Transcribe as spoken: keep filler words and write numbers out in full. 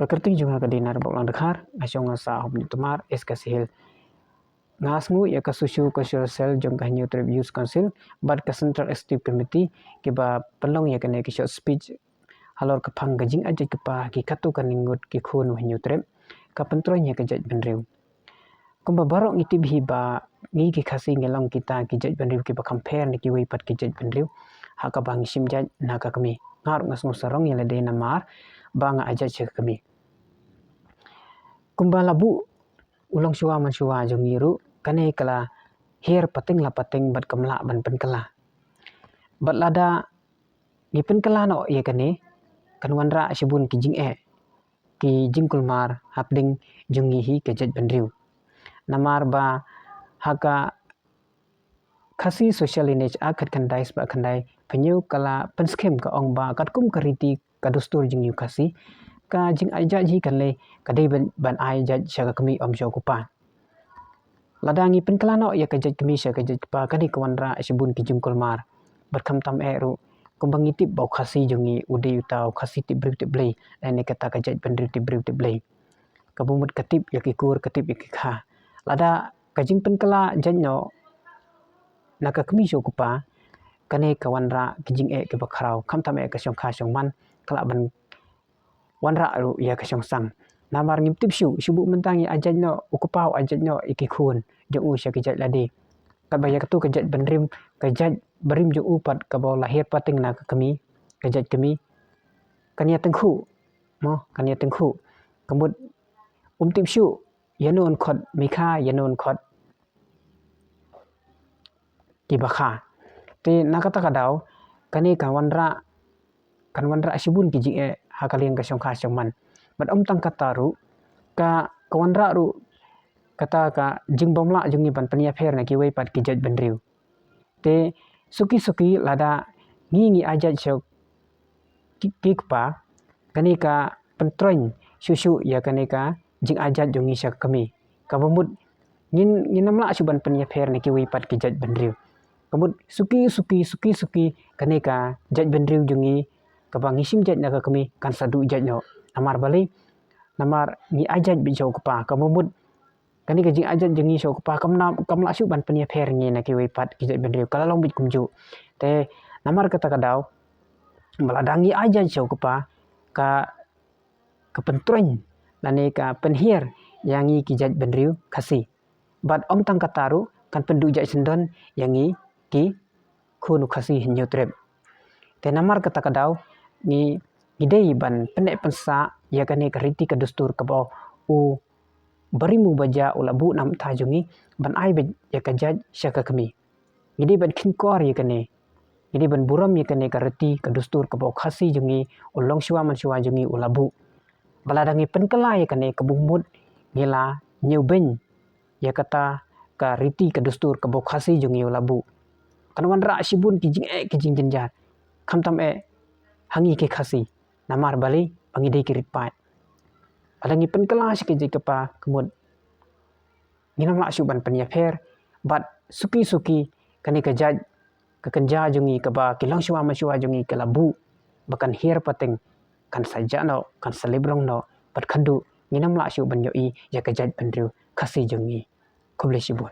Ka kyrteng jong nga ka dei Narbok Langdkhar, nga shong nga sah Hopnitumar, East Khasi Hills. Nga sngew ïa ka Socio Cultural Cell jong ka Hynñiewtrep Youth Council bad ka Central Executive Committee kiba pynlong ïa kane ka short speech halor ka phang ka jingajaid kpa ki katto katne ngut ki khun u Hynñiewtrep, ka pyntroiñ ïa ka jaitbynriew. Kumba baroh ngi tip hi ba ngi ki Khasi ngi long kita ki jaitbynriew kiba kham pher na kiwei pat ki jaitbynriew ha kaba ngi shim jait na ka kmie. Nga ruh nga sngew sarong ïa lade namar ba nga ajaid sha ka kmie. Kumba la buh u longshuwa manshuwa jong ngi ruh, kane ka la hiar pateng la pateng bad kam lah ban pynkylla. Bad lada ngi pynkylla noh ïa kane, kan wanrah shibun ki jingeh, ki jingkulmar hapdeng jong ngi hi ka jaitbynriew. Namar ba ha ka Khasi Social Lineage Act khatkhyndai spah khyndai phew ka la pynskhem ka ong ba katkum ka riti ka dustur jong ngi u Khasi, ka jingajaid hi kan leh ka dei ban, ban ai jait sha ka kmie, ym sha u kpa. Lada ngi pynkylla noh ïa ka jait kmie sha ka jait kpa, kane ka wanrah shibun ki jingkulmar. Bad khamtam eh ruh, kumba ngi tip ba u Khasi jong ngi u dei uta u Khasi tip briew tip Blei, lane kata ka jaitbynriew tip briew tip Blei. Kaba mut ka tip ïa ki kur, ka tip ïa ki kha. Lada ka jingpynkylla jait noh na ka kmie sha u kpa, kane ka wanrah ki jingeh kiba khraw, khamtam eh ka shongkha shongman, ka lah ban wanrah ruh ïa ka shongsang. Namar ngim tip shuh, shu buh mynta ngi ajaid noh, u kpa u ajaid noh ïa ki khun jong u sha ki jait lade. Katba ïa kato ka jaitbynriew, ka jaitbynriew jong u pat kaba la hiar pateng na ka kmie, ka jait kmie, kan ïa tyngkhuh, mo, kan ïa tyngkhuh. Ka mut um tip shuh ïano un khot mih kha, ïano un khot kiba kha. Te na kata ka daw, kane kan wanrah, kan wanrah shibun ki jingeh ha ka liang ka shongkha shongman. Bad ym tang kata ruh, ka, ka wanrah ruh kata ka jingbymlah jong ngi ban pynïapher na kiwei pat ki jaitbynriew. Te suki suki lada ngi, ngi ajaid sha ki, ki kpa, kane ka pyntroiñ shuh shuh ïa kane ka jingajaid jong ngi sha ka kmie. Kaba mut ngin, ngin ym lah shuh ban pynïapher na kiwei pat ki jaitbynriew. Ka mut suki suki, suki suki, kane ka jaitbynriew jong ngi kaba ngi shim jait na ka kmie kan sa duh jait noh. Namar balei? Namar ngi ajaid beit sha u kpa. Kaba mut kane ka jingajaid jong ngi sha u kpa kam na, kam lah shuh ban pynïapher ngi na kiwei pat ki jaitbynriew, ka la long beit kumjuh. Te namar kata ka daw, ba lada ngi ajaid sha u kpa, ka, ka pyntroiñ lane ka pynhiar ïa ngi ki jaitbynriew Khasi. Bad ym tang kata ruh, kan pynduh jait syndon ïa ngi ki khun u Khasi Hynñiewtrep. Te namar kata ka daw, ngi, ngi dei ban pynneh pynsah ïa kane ka riti ka dustur kaba u barim u bajah u la buh na bynta jong ngi, ban ai beit ïa ka jait sha ka kmie. Ngi dei ban kheiñkor ïa kane. Ngi dei ban burom ïa kane ka riti ka dustur kaba u Khasi jong ngi, u longshuwa manshuwa jong ngi u la buh. Ba lada ngi pynkylla ïa kane, kaba mut ngi la ñiewbeiñ ïa kata ka riti ka dustur kaba u Khasi jong ngi u la buh. Kan wanrah shibun ki jingeh ki jingjynjar, khamtam eh ha ngi ki Khasi. Namar balei? Ba ngi dei ki rit paid. Lada ngi pynkylla sha ki jait kpa, ka mut ngin ym lah shuh ban pynïapher. Bad suki suki, kane ka jait, ka kynja jong ngi kaba ki longshuwa manshuwa jong ngi ki la buh, ba kan hiar pateng, kan sa jah noh, kan sa lip rong noh. Bad khadduh ngin ym lah shuh ban ïohi ïa ka jaitbynriew Khasi jong ngi. Khublei shibun.